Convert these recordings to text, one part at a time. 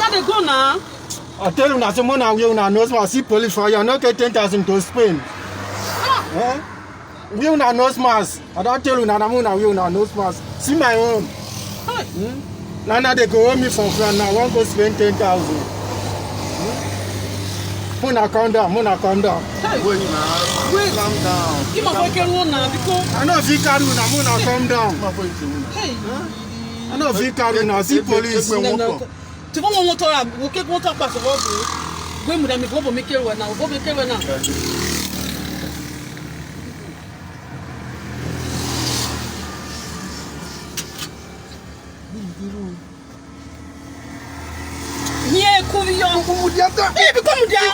Una dey go now. I tell una say una wear una nose mask, see police for here, no get 10,000 to spend. Eh? Wear una nose mask. I don tell una na una wear una nose mask. See my own. Hey. Now now they go hold me for front now. Wan go spend 10,000. Hmm? Una calm down, una calm down. Hey. Wait now. Wait. Calm down. Kí mo fẹ́ kẹ́rù ọ̀nà because. I no fit carry una, una calm down. Má fọ ìṣòwò. Hey. I no fit carry una, see police. Tí wọ́n wọ́n tọ́ra wọ́n ké wọ́n tọ́ pàṣẹ wọ́n bò ó. Gbé mu dàmí gbọ́ bò mí kéré wẹ̀ náà gbọ́ mi kéré wẹ̀ náà. Ní eku yọ. Ibi kò mú díà.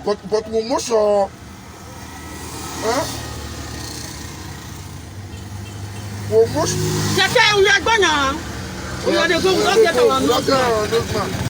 But we must eh? We must. Kẹ̀kẹ́ ìwé agbọ́nyà. We are dey go, we don get our nose mask. Nose mask.